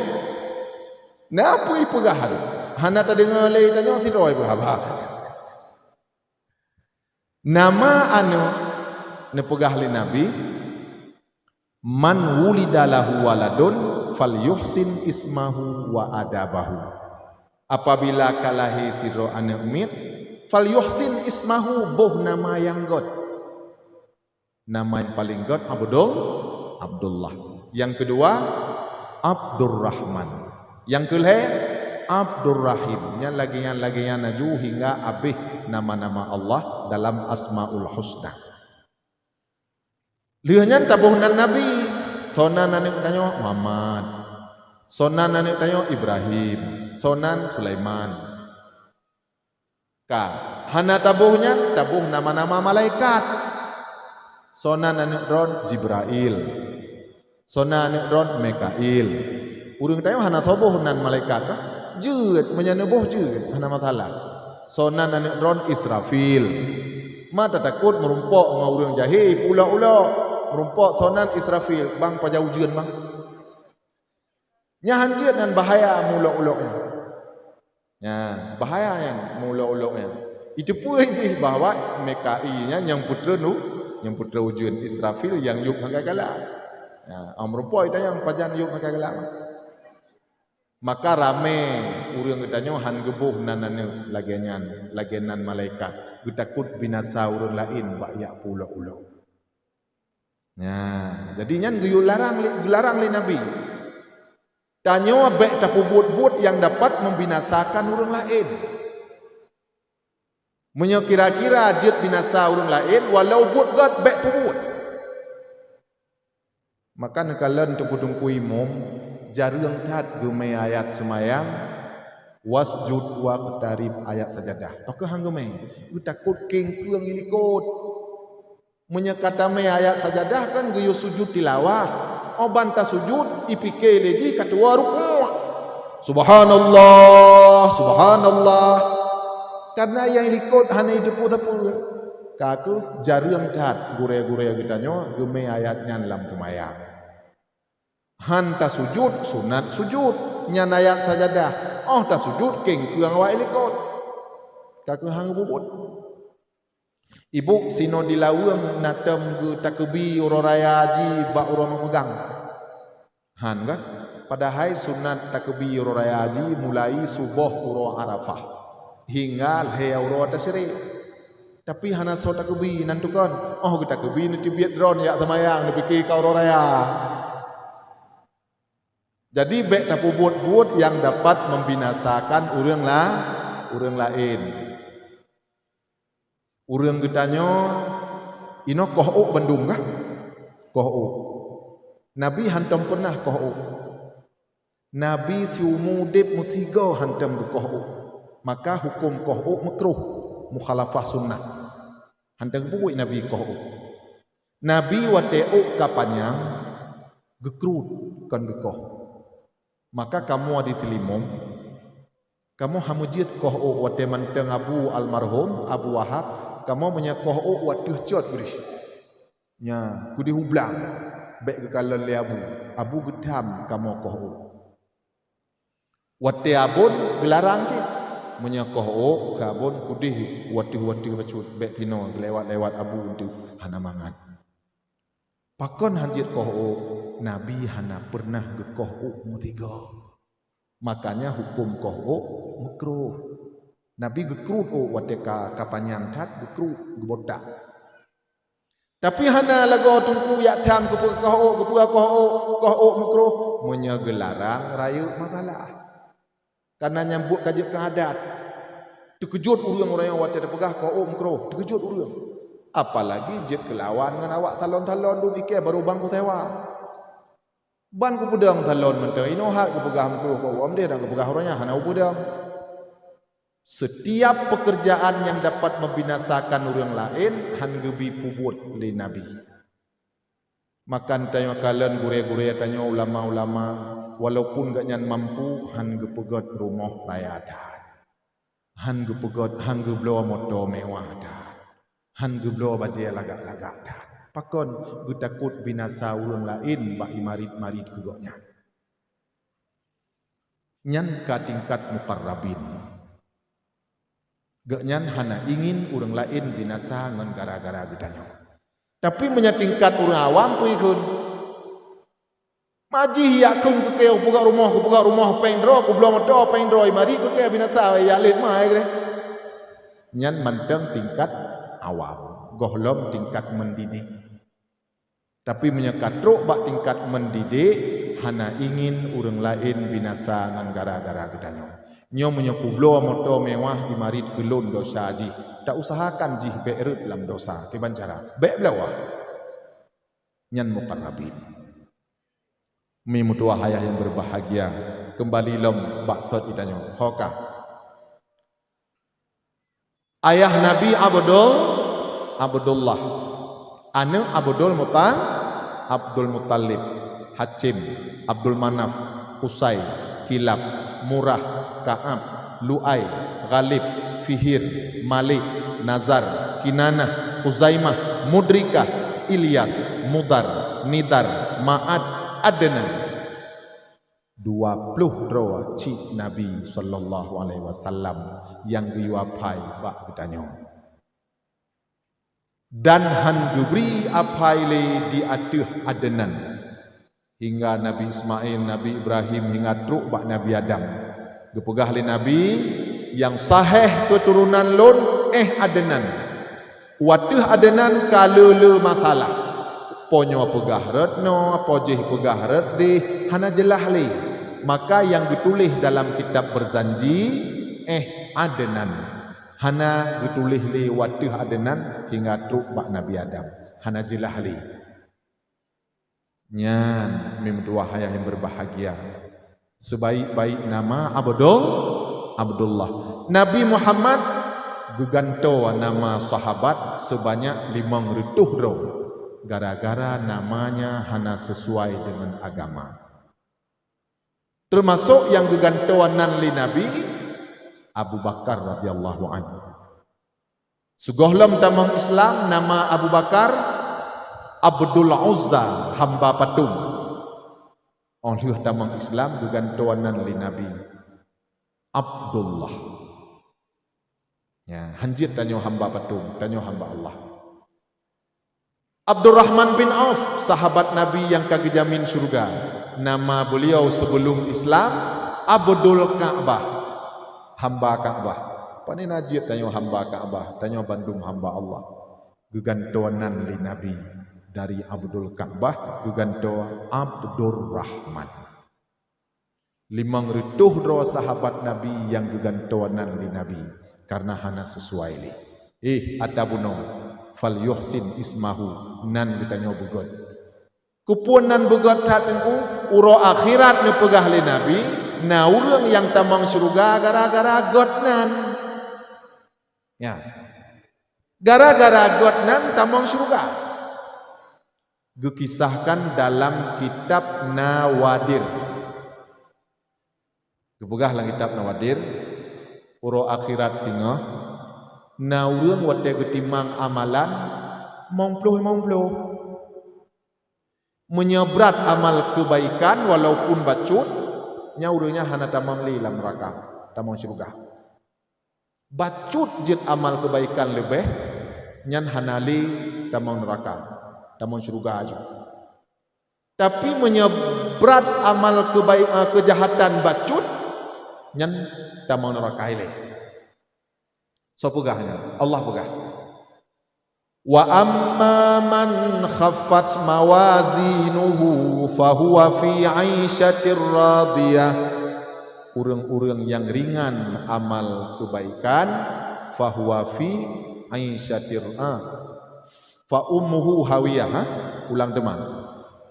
Na peue ipeugah tu? Hana tadeungoe lé tanyoe sidroe ipeugah haba. Nama aneuk neupeugah lé Nabi, "Man wulida lahu waladun falyuhsin ismahu wa adabahu." Apabila ka lahé sidroe aneuk miet, "falyuhsin ismahu", boh nama nyang gét. Nama nyang paleng gét Abdul, Abdullah. Nyang keudua, Abdurrahman. Nyang keulhée, Abdurrahim. Nyan lagée nyan, lagée nyan laju hingga abéh nama-nama Allah dalam Asmaul Husna. Lheueh nyan taboh nan nabi, soe nan aneuk tanyoe Muhammad, soe nan aneuk tanyoe Ibrahim, soe nan Sulaiman. Ka, hana taboh nyan, taboh nama-nama malaikat. Soe nan aneuk droen Jibrail. Soe nan aneuk droen Mikail. Ureuëng tanyoe hana soe boh nan malaikat, bah? Jeuet, meunyoe neuboh jeuet, hana masalah. Soe nan aneuk droen Israfil. Ma tatakot meurumpok ngon ureuëng jahé, pulok-ulok. Meurumpok soe nan Israfil, bang pajan ujeuen, bang. Nyan han jeuet, nyan bahaya meulok-ulok nyan. Nyan, bahaya nyan meulok-ulok nyan. Iteupeue jih bahwa Mikail nyan nyang putra nu, nyang putra ujeuen, Israfil nyang yub sagai galak. Nyan, ah, meurumpok ita nyang pajan yub sagai galak. Maka ramé ureuëng geutanyoe han geuboh nan aneuk lagée nyan, lagée nan malaikat, geutakot binasa ureuëng laén bak jak pulok-ulok. Nah, jadi nyan geuyue larang lé, geularang lé Nabi. Tanyoe bék tapeubuet buet nyang dapat membinasakan ureuëng laén. Meunyoe kira-kira jeuet binasa ureuëng laén, walau buet gét bék peubuet. Maka neukalon teungku-teungku imum, jareueng that geumé ayat seumayang, wasjud waqtarib ayat sajadah. Toh keuh han geumé, geutakot kéng-kéng ilikot. Meunyoe ka tamé ayat sajadah kan geuyue sujud tilawah. Óh ban tasujud, ipike lé jih ka tuwoe rukuk. Subhanallah, subhanallah. Karena nyang likot hana jiteupeue sapeue. Ka keuh jareueng that gurée-gurée geutanyoe geumé ayat nyan lam seumayang. Han tasujud, sunat sujud, nyan ayat sajadah. Óh tasujud, kéng-kéng awak ilikot. Ka keuh han geububuet. Ibu, sinoe di Laweueng na tom geutakeubi uroe raya haji bak uroe meumeugang? Han kan? Padahai sunat takeubi uroe raya haji mulai suboh uroe Arafah hingga lhée uroe tasyrik. Tapi hana soe takeubi nan tukon. Óh geutakeubi neuteubiet droen jak seumayang, neupike ka uroe raya. Jadi bék tapeubuet buet nyang dapat membinasakan ureuëng la, ureuëng laén. Ureuëng geutanyoe inoe koh ôk bandum kah? Koh ôk. Nabi hantom peunah koh ôk. Nabi siumu udeb meusigoe hantom geukoh ôk. Maka huköm koh ôk meukruh, mukhalafah sunnah. Hana geupeubuet Nabi koh ôk. Nabi watée ôk ka panyang, geukruet, kon geukoh. Maka kamoe di Seulimong, kamoe hana meujeuet koh ôk watée mantong abu almarhum, Abu Wahab, kamoe meunyoe koh ôk wateueh cot geuréh. Nya, keudeh u blang, bék geukalon lé abu. Abu geutham kamoe koh ôk. Watée abon geularang cit. Meunyoe koh ôk ka abon keudeh wateueh-wateueh bacut, bék tinoe geulewat-lewat abu teuk hana mangat. Pakon hana jeuet koh ôk? Nabi hana peureunah geukoh ôk meusigoe. Makanya huköm koh ôk meukruh. Nabi geukruet ôk watée ka, ka panyang that, geukruet, geubotak. Tapi hana lagoe Teungku jak tham geupeugah koh ôk, geupeugah koh ôk, koh ôk meukruh. Meunyoe geularang, rayeuk masalah. Kareuna nyan buet ka jeuet keu adat. Teukeujot ureuëng, ureuëng nyang watée teupeugah koh ôk meukruh, teukeujot ureuëng. Apalagi jeuet keulawan ngon awak salon-salon dum ikée barô ban kusewa. Ban kupeudong salon mantong, inoe hat geupeugah meukruh koh ôk, mdeh dan geupeugah ureuëng nyan hana kupeudong. Setiap pekerjaan nyang dapat membinasakan ureuëng laén han geubi peubuet lé Nabi. Maka tanyoe kalon gurée-gurée tanyoe, ulama-ulama, walaupun geuhnyan mampu, han geupeugét rumoh raya that, han geupeugét, han geubloe moto mewah that, han geubloe bajée lagak-lagak that. Pakon? Geutakot binasa ureuëng laén bak imarit-marit keu gobnyan. Nyan ka tingkat muqarrabin. Gobnyan hana ingin ureuëng laén binasa ngon gara-gara geutanyoe. Tapi meunyoe tingkat ureuëng awam, peue kheun? Majih jak kheun keu kée, kupeugét rumoh, kupeugét rumoh péng droe, kubloe moto péng droe, imarit keu kée binasa, jak lét ma, ai geuréh. Nyan mantong tingkat awam, gohlom tingkat mendidik. Tapi meunyoe ka trok bak tingkat mendidik, hana ingin ureuëng laén binasa ngon gara-gara geutanyoe. Nyoe meunyoe kubloe moto mewah, imarit keu lôn desya jih, tausahakan jih bék rhot lam desya. Kiban cara? Bék bloe. Nyan muqarrabin. Mi meutuwah ayah nyang berbahagia, keumbali lom bak sot geutanyoe. Ho kah? Ayah Nabi Abdul, Abdullah. Aneuëk Abdul Mutal-, Abdul Muttalib, Hashim, Abdul Manaf, Qusay, Kilab, Murah, Ka'ab, Lu'ai, Ghalib, Fihir, Malik, Nazar, Kinanah, Khuzaimah, Mudrikah, Ilyas, Mudar, Nidar, Ma'ad, Adnan. Dua ploh droe cit Nabi sallallahu alaihi wasallam nyang geuyue aphai bak geutanyoe. Dan han geubri aphai lé di ateueh Adnan, hingga Nabi Ismail, Nabi Ibrahim, hingga trok bak Nabi Adam. Geupeugah lé Nabi, "Nyang sahéh keuturonan lôn éh Adnan." Wateueh Adnan ka le-le masalah. Po nyoe peugah rot noe, po jih peugah rot deh, hana jeulaih lé. Maka nyang geutuléh dalam kitab Berzanji, éh Adnan. Hana geutuléh lé wateueh Adnan hingga trok bak Nabi Adam. Hana jeulaih lé. Nyan, mi meutuwah ayah nyang berbahagia. Sebaik-baik nama Abdul-, Abdullah. Nabi Muhammad geugantoe nama sahabat seubanyak limong reutôh droe, gara-gara namanya hana sesuai deungon agama. Teumasok nyang geugantoe nan lé Nabi, Abu Bakar radhiyallahu anhu. Sigohlom tamong Islam, nama Abu Bakar Abdul Uzza, hamba patung. Óh lheueh tamong Islam, geugantoe nan lé Nabi, Abdullah. Ya, han jeuet tanyoe hamba patung, tanyoe hamba Allah. Abdurrahman bin Auf, sahabat Nabi nyang ka geujamin syeuruga. Nama beliau sebelum Islam Abdul Ka'bah, hamba Ka'bah. Pane na jeuet tanyoe hamba Ka'bah, tanyoe bandum hamba Allah. Geugantoe nan lé Nabi, dari Abdul Ka'bah geugantoe Abdurrahman. Limong reutôh droe sahabat Nabi nyang geugantoe nan lé Nabi, kareuna hana sisuai lé. Eh, ata bunoe, "Falyuhsin ismahu," nan geutanyoe beugét. Keupeue nan beugét that Teungku? Uroe akhirat neupeugah lé Nabi, Na ureuëng nyang tamong syeuruga gara-gara gobnyan. Ya. Gara-gara gobnyan tamong syeuruga. Geukisahkan dalam kitab Nawadir. Geupeugah lam kitab Nawadir, uroe akhirat singoh, na ureuëng watée geutimang amalan mong ploh mong ploh. Meunyoe brat amal keubaikan walaupun bacut, nyan ureuëng nyan hana tamong lé lam neuraka, tamong syeuruga. Bacut jeuet amal keubaikan leubeh, nyan hana lé tamong neuraka, tamong syeuruga aju. Tapi meunyoe brat amal keubai-, eh, keujahatan bacut, nyan tamong neuraka ilée. Soe peugah nyan? Allah peugah. "Wa amma man khaffat mawazinuhu fahuwa fi 'aisyatir radiyah." Ureuëng-ureuëng nyang ringan amal keubaikan, fahuwa fi 'aisyatir, ah, fa ummuhu hawiyah, ha? Ulang teuma.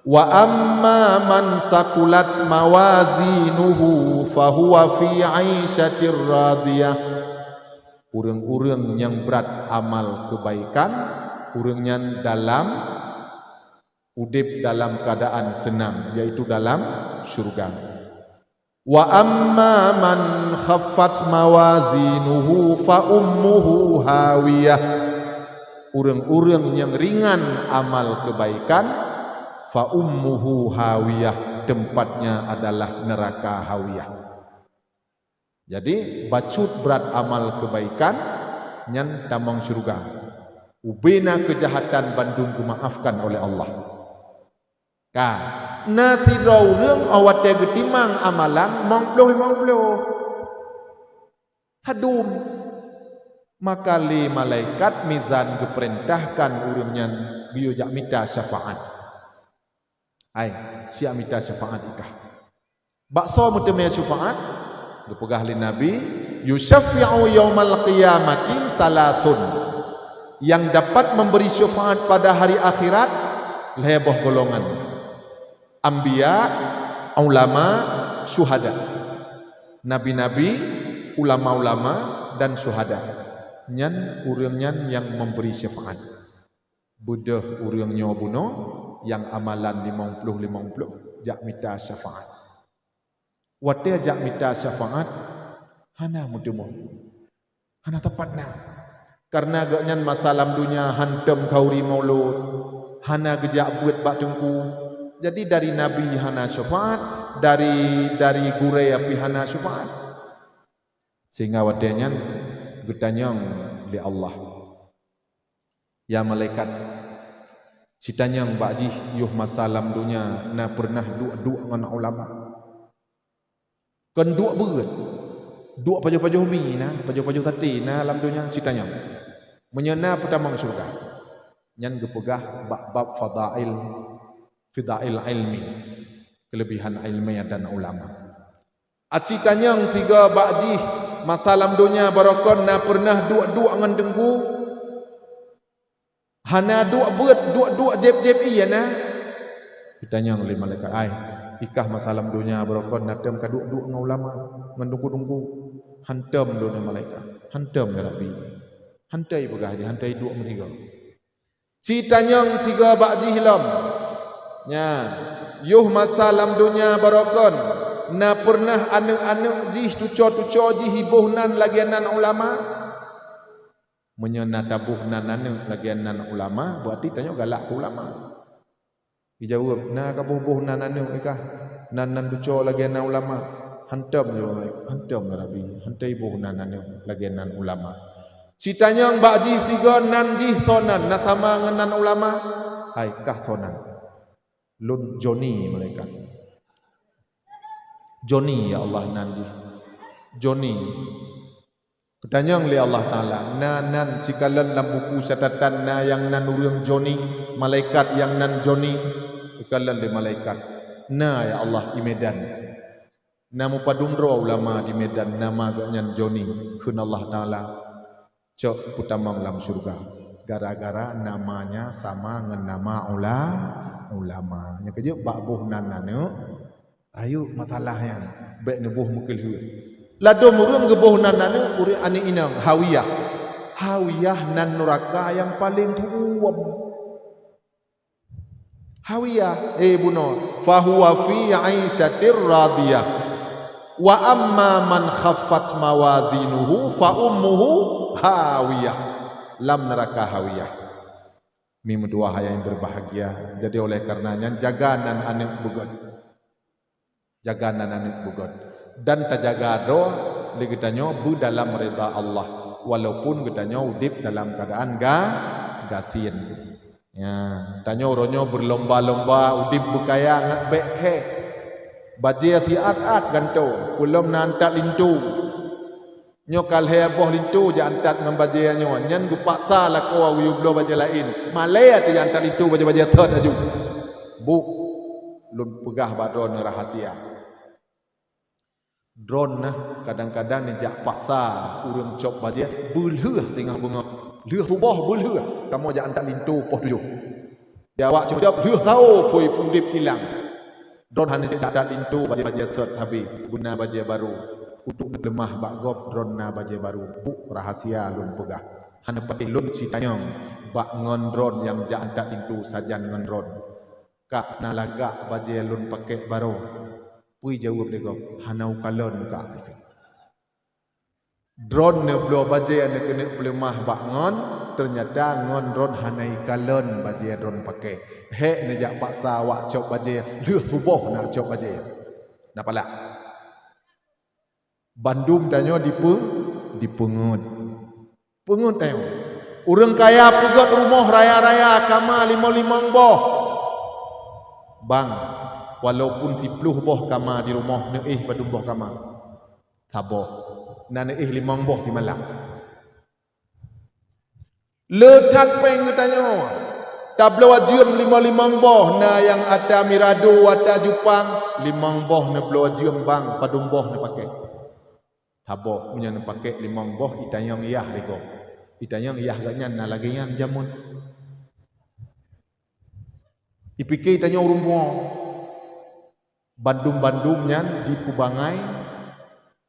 "Wa amma man saqulat mawazinuhu fahuwa fi 'aisyatir radiyah." Ureuëng-ureuëng nyang brat amal keubaikan, ureuëng nyan dalam udeb dalam keuadaan seunang, yaitu dalam syeuruga. "Wa amma man khaffat mawazinuhu fa ummuhu hawiyah." Ureuëng-ureuëng nyang ringan amal keubaikan, fa ummuhu hawiyah, tempatnya adalah neuraka hawiyah. Jadi, bacut brat amal keubaikan, nyan tamong syeuruga. Ubena keujahatan bandum geumaafkan oleh Allah. Ka, na sidroe ureuëng 'oh watée geutimang amalan mong ploh mong ploh. Sadum. Maka lé malaikat mizan geupeurintahkan ureuëng nyan geuyue jak mita syafaat. Hai, siap mita syafaat ikah. Bak soe meuteumé syafaat? Geupeugah lé Nabi, "Yusyaffi'u yaumal qiyamati salasun." Yang dapat memberi syafaat pada hari akhirat, lhée boh golongan. Anbiya, ulama, syuhada. Nabi-nabi, ulama-ulama, dan syuhada. Nyan ureuëng nyan nyang memberi syafaat. Beudôh ureuëng nyoe bunoe, nyang amalan limong ploh limong ploh, jak mita syafaat. Watée jak mita syafaat, hana meuteumé. Hana teupatna. Kareuna gobnyan masa lam donya hantom khauri maulud, hana geujak beuet bak teungku. Jadi dari nabi hana syafaat, dari, dari gurée pih hana syafaat. Sehingga watée nyan geutanyong lé Allah, "Ya malaikat, sitanyong bak jih yoh masa lam donya na peureunah duek-duek ngon ulama?" Kon duek beuet, duek pajoh-pajoh mi na, pajoh-pajoh saté na lam donya, sitanyong. Meunyoe na peutamong syeuruga. Nyan geupeugah bak bab fadail, fadail ilmi, keulebihan ilmiah dan ulama. Aci tanyong sigoe bak jih masa lam donya barokon na peureunah duek-duek ngon teungku? Hana duek beuet, duek-duek jeb-jeb ié na? Itanyong lé malaikat, "Ai, ikah masa lam donya barokon na tom ka duek-duek ngon ulama, ngon teungku-teungku?" "Hantom," lôn malaikat. "Hantom, ya Rabbi." Hantei peugah jih, hantei duek meusigoe. Sitanyong sigoe bak jih lom. Nya, yoh masa lam donya barokon, na peureunah aneuëk-aneuëk jih, tuco-tuco jih iboh nan lagée nan ulama? Meunyoe na taboh nan aneuëk lagée nan ulama, beurati tanyoe galak keu ulama. Jijaweueb, "Na kaboh-boh nan aneuëk ikah, nan, nan tuco lagée nan ulama?" "Hantom," jaweueb, "hantom, ya Rabbi, hantei boh nan aneuëk lagée nan ulama." Sitanyong bak jih sigoe, "Nan jih soe nan, na sama ngon nan ulama?" "Hai, kah soe nan?" "Lôn Joni, malaikat." "Joni, ya Allah, nan jih." "Joni." Geutanyong lé Allah Taala, "Na nan sikalon lam buku catatan na nyang nan ureuëng Joni, malaikat nyang nan Joni?" Geukalon lé malaikat, "Na, ya Allah, i Medan. Na mupadum droe ulama di Medan nama gobnyan Joni," kheun Allah Taala. "Cok peutamong lam syeuruga, gara-gara namanya sama ngon nama ula-, ulama." Nyang keujeuet bak boh nan aneuëk, Ayo masalah nyan, bék neuboh meukeulheueh. Ladôm ureuëng geuboh nan aneuk, ureuëng aneuk inong, hawiyah. Hawiyah nan nuraka nyang paleng tuwom. Hawiyah, eh bunoe, fahuwa fi aisyatir radiyah. Wa amma man khaffat mawazinuhu fa ummuhu hawiyah. Lam neraka hawiyah. Mi meutuwah ayah yang berbahagia. Jadi oleh karena nyan jaga nan aneuk beugöt. Jaga nan aneuk beugöt. Dan tajaga droe lé geutanyoe beudalam rida Allah, walaupun geutanyoe udeb dalam keuadaan ga-, gasien. Ya, tanyoe uroe nyoe beulomba-lomba udeb beukaya ngat bék kheh. Bajée siat-at gantoe, peulom na antat linto. Nyoe ka lhée boh linto jak antat ngon bajée nyoe, nyan geupaksa lakoe geuyue bloe bajée laén. Malée teuh jak antat linto bajée-bajée thot laju. Buk, lôn peugah bak droeneuh rahasia. Droeneuh kadang-kadang neujak paksa ureuëng cok bajée beulheueh teungoh beungoh. Lheueh suboh beulheueh kamoe jak antat linto poh tujoh. Di awak cop-cop lheueh sawoe phôi udeb ilang. Droeneuh hana jak antat linto bajée-bajée sot habéh, beuna bajée barô. Untuk neupeuleumah bak gob droeneuh na bajée barô. Buk rahasia lôn peugah. Hana patéh lôn sitanyong bak ngon droeneuh nyang jak antat linto sajan ngon droeneuh. Kak na lagak bajée lôn pakék barô. Peue jaweueb lé gob, hana ukalon kak. Droeneuh neubloe bajée neukeuneuk peuleumah bak ngon, teunyata ngon droeneuh hana ikalon bajée droeneuh pakék. Hék neujak paksa awak cok bajée, lheueh suboh na cok bajée. Na palak. Bandum tanyoe dipe-, dipeungeut. Peungeut tanyoe. Ureuëng kaya peugöt rumoh raya-raya kama limong-limong boh. Bang, walaupun siploh boh kama di rumoh neuéh bandum boh kama. Saboh. Na neuéh limong boh simalam. Le that péng geutanyoe. Tabloe jeuem limong-limong boh, na nyang ata mirado, ata jupang, limong boh neubloe jeuem bang, padum boh neupakék. Saboh, meunyoe neupakék limong boh, itanyong yah lé gob. Itanyong yah gobnyan na lagée nyan jameun. Ipike tanyoe ureuëng bunoe. Bandum-bandum nyan dipeubangai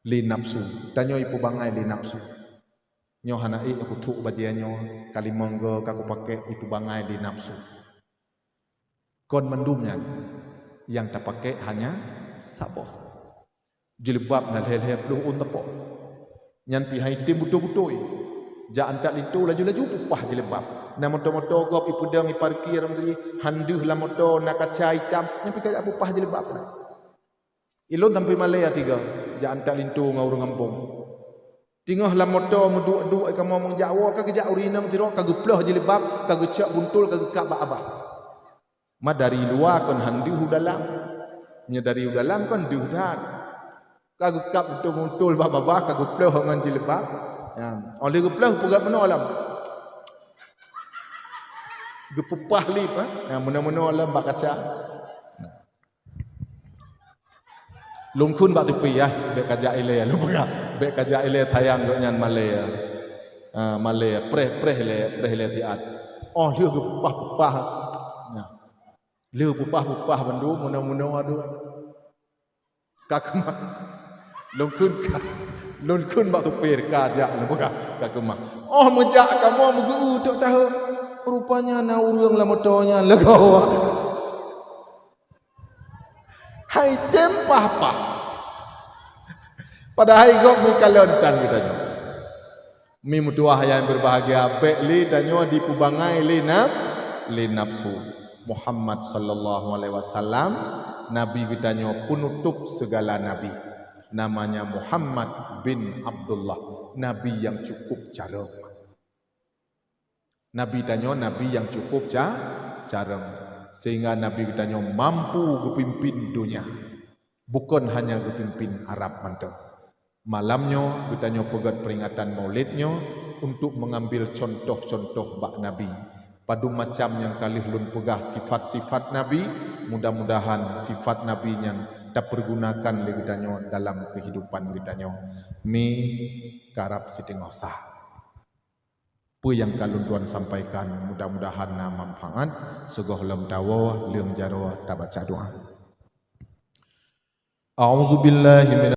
lé nafsu. Tanyoe ipeubangai lé nafsu. Nyoe hana ék kuthok bajée nyoe, ka limong go ka kupakék, ipeubangai lé nafsu. Kon mandum nyan, nyang tapakék hanya saboh. Jilbab na lhée-lhée ploh ôn teupok. Nyan pih hai tem beutôi-beutôi. Jak antat linto laju-laju peupah jilbab. Na moto-moto gob ipeudong iparkir, han deuh lam moto na kaca itam, nyan pih kajak peupah jilbab na. Ilôn sampoe malée tiga, jak antat linto ngon ureuëng gampông. Teungoh lam moto meuduek-duek kamoe meujak woe, ka geujak ureuëng inong sidroe, ka geuploh jilbab, ka geucok buntul, ka geukab bak babah. Ma dari luwa kon han deuh u dalam. Meunyoe dari u dalam kon deuh that. Ka geukab beutôi-beutôi bak babah, ka geuploh ngon jilbab. Ya, óh lheueh geuploh peugah meunoe lom. Geupeupah lip, ha? Ya, meunoe-meunoe lom bak kaca. Lôn kheun bak teupie, ya, bék kajak ilée, lôn peugah, bék kajak ilée tayang gobnyan malée. Ah, malée, preh-preh lé, preh lé siat. Óh lheueh geupeupah-peupah. Nah. Lheueh peupah-peupah bandum, meunoe-meunoe, aduh. Ka keumah. Lôn kheun ka, lôn kheun bak supir, ka jak lôn peugah, ka keumah. Óh meujak kamoe meugeu-eu trok tahe. Rupanya na ureuëng lam moto nyan lagoe. Hai tem pah-pah. Padahai gob meukalon tan geutanyoe. Mi meutuwah nyang berbahagia, bék lé tanyoe dipeubangai lé na-, lé nafsu. Muhammad sallallahu alaihi wasallam, Nabi geutanyoe penutup segala nabi. Namanya Muhammad bin Abdullah, nabi yang cukup carông. Nabi tanyoe nabi nyang cukup ca-, carông, sehingga Nabi geutanyoe mampu geupimpin donya. Bukon hanya geupimpin Arab mantong. Malam nyoe geutanyoe peugét peuringatan Maulid nyoe untuk mengambil contoh-contoh bak Nabi. Padum macam nyang ka lheueh lôn peugah sifat-sifat Nabi, mudah-mudahan sifat Nabi nyan tapeurgunakan lé geutanyoe dalam keuhidupan geutanyoe. Mi karab siteungoh sa. Peue nyang ka lôn tuan sampaikan, mudah-mudahan na manfaat. Sigohlom tawoe, leueng jaroe tabaca doa. A'udzubillahi